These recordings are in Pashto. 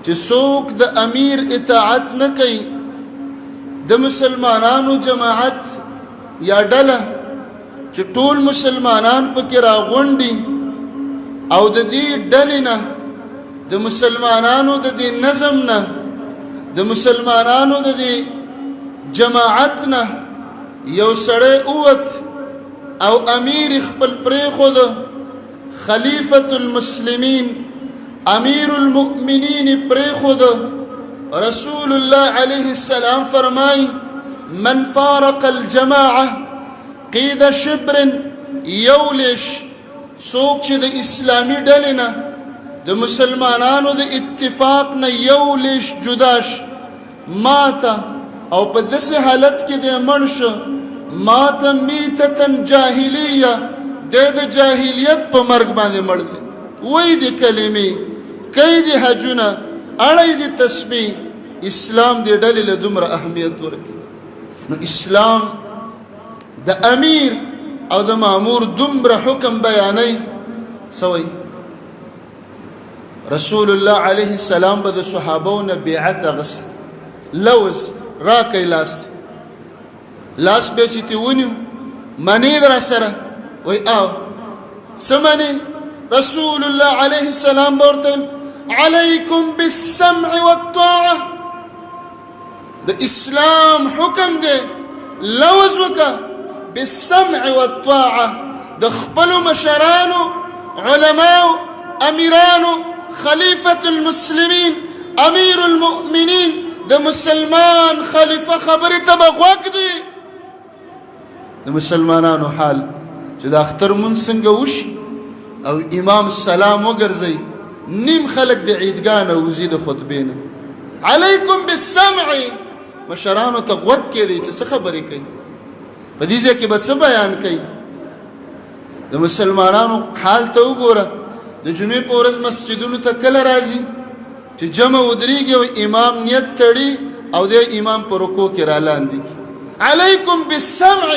چې څوک د امیر اطاعت نه کوي، د مسلمانانو جماعت یا ډله چې ټول مسلمانان پکې راغونډي او د دې ډلې نه، د مسلمانانو د دې نظم نه، د مسلمانانو د دې جماعت نه یو سړی اوت او امیر خپل پرېښود، خلیفة المسلمین امیر المؤمنین پرېښود، رسول الله علیه السلام فرمای: من فارق الجماعه قید شبر، یولش، څوک چې د اسلامي ډلې نه، د مسلمانانو د اتفاق نه یو لیش جدا شي، ماته، او په داسې حالت کې دی مړ شو، مات میتة جاهلیه، دی د جاهلیت په مرګ باندې مړ دی. وای دی کلمې، کوي دی حجونه، اړی دی تسبیح، اسلام دی ډلې له دومره اهمیت ورکوي. نو اسلام د امیر او د مامور دومره حکم بیانوي. سوی رسول الله علیه السلام به د صحابو نه بیعت اغست، لوز راکې، لاس لاس به چې تی ونیو، منی در سره وای او سمنی، رسول الله علیه السلام ورته: علیکم بالسمع والطاعه. د اسلام حکم دی، لوز وکه، بالسمع والطاعه، د خپل مشرانو، علماو، امیرانو، خلیفة المسلمین، امیر المؤمنین، د مسلمان خلیفه خبرې ته به غوږ دی. د مسلمانانو حال چې د اختر مونږ څنګه وشي او امام سلام وګرځي، نیم خلک د عیدګاه نه وځي د خطبې نه. علیکم بالسمع، مشرانو ته غوږ کېدی چې څه خبرې کوي، په دې ځای کې به څه بیان کوي. د مسلمانانو حال ته وګوره، د جمعې په ورځ مسجدونو ته کله راځي؟ چې جمع ودرېږي او امام نیت تړي او د امام په رکوع کې را لاندې کړي. علیکم بالسمع،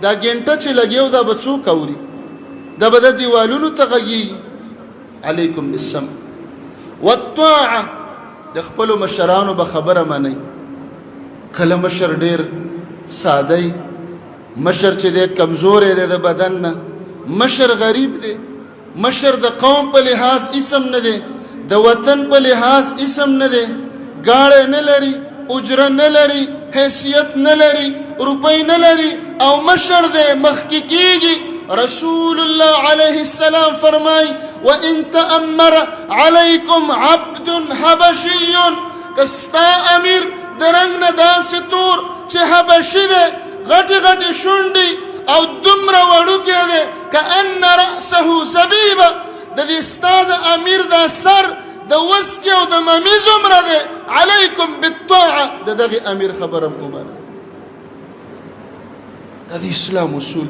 دا ګنټه چې لګیو دا به څوک اوري؟ دا به د دیوالونو ته غږیږي. علیکم بالسمع والطاعه، د خپلو مشرانو به خبره منئ. کله مشر ډیر ساده، مشر چې دی کمزوری دی د بدن نه، مشر غریب دی، مشر د قوم په لحاظ اسم نه دی، د وطن په لحاظ اسم نه دی، ګاړی نه لري، اجره نه لري، حیثیت نه لري، روپۍ نه لري او مشر دی، مخکې کیږي. رسول الله علیه السلام فرمای: وان تأمر علیکم عبد حبشی، کستا امیر د رنګ نه داسې تور چې حبشي دی، غټې غټې شونډې او دومره وړوکی دی، کأن رأسه زبیبه، د دې ستا د امیر دا سر د وسکې او د ممیز عمره دی، علیکم بالطاعه، د دغه امیر خبره هم ومنه. دا د اسلام اصول.